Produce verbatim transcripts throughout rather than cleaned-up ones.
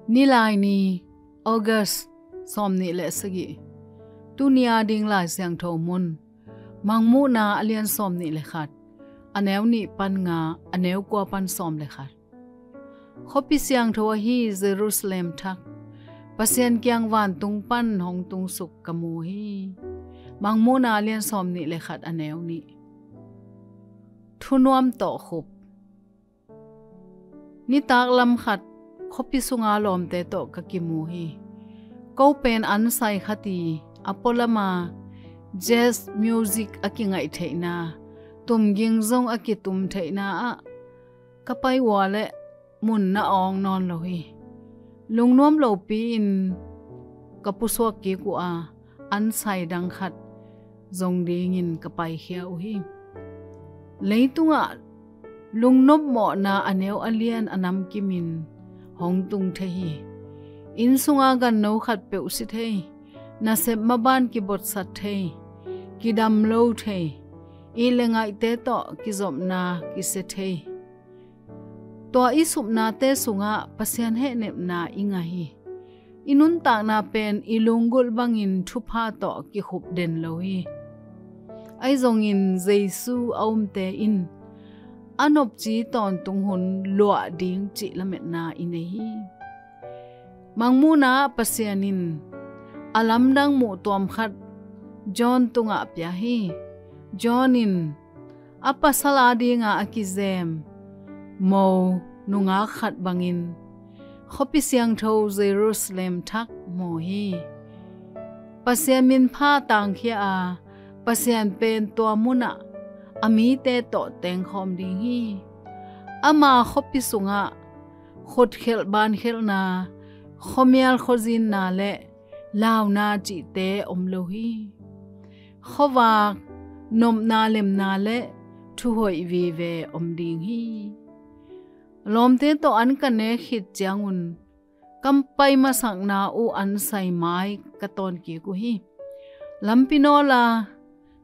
Nilaini, August sawmnih le sagih. Tuni a ding Lai Siangtho mun, Mangmuhna a lian sawmnih le khat, a neu nih pan nga, a neu kua pan sawm le khat. Khuapi siangtho ahi Jerusalem thak, Pasian kiang vantung pan hong tungsuk ka mu hi. Mangmuhna a lian sawmnih le khat, a neu nih. Thunuam tawh khup. Nitak lam khat, khuapi sunga lawmte tawh ka kimu hi. Ko pen an sai khat hi, a pualama jazz music a kingaih theihna, tumging zong a kitum theihna ah ka pai ua leh mun na awng nawn lo hi. Lungnuam lopi-in ka pusuak kik uh a, an sai dang khat zong dingin ka paikhia uh hi. Leitungah lungnopmawhna a neu a lian a namkimin hong tung thei hi. Inn sunga ganno khat peuh si thei, nasep maban kibotsat thei, kidam lo thei, it le ngaihte tawh kizopna kisia thei. Tua i supnate sungah Pasian hehnepna i ngah hi. I nuntakna pen i lunggulh bangin thupha tawh kikhup den lo hi. Ahi zongin Jesu a umte in a nopci tawntung hun luah ding cih lametna i nei hi. Mangmuhna ah Pasian in a lamdang muh tuam khat John tungah pia hi. John in a pasal adinga a kizem mo nungak khat bangin khuapi siangtho Jerusalem thak mu hi. Pasian minpha tangkhia a, Pasian pen tua munah a mite tawh tengkhawm ding hi. Ama khuapi sungah khutkhelh bankhelhna, khuamial khuazinna le launa cihte om lo hi. Khuavak, nopna lemna le thuhoih vive om ding hi. Lawmte tawh an ka nek khit ciangun ka pai masakna uh an sai mai ka tawn kik uh hi. Lampi nawla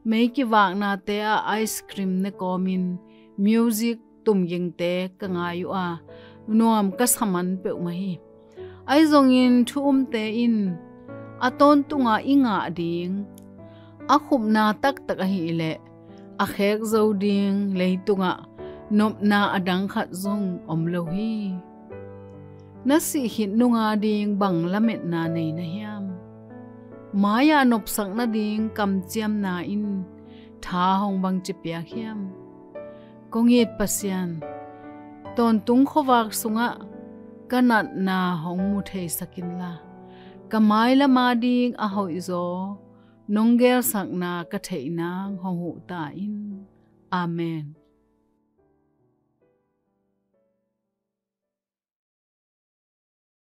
mei kivaknate ah ice cream ne kawmin music tumgingte ka ngai uh a, nuam ka saman peuhmah hi. Ahi zongin thu umte in a tawntunga i ngah ding a khupna taktak ahih leh a khek zo ding leitungah nopna a dang khat zong om lo hi. Na sih khit nunga ding bang lametna nei na hiam? Mai-ah nopsak nading kamciamna in tha hong bangci piak hiam? Kong it Pasian, tawntung khuavak sungah ka natna hong mu theisak inla, ka mailam ading a hoihzaw nong gelsakna ka theih nang hong huh ta in. Amen.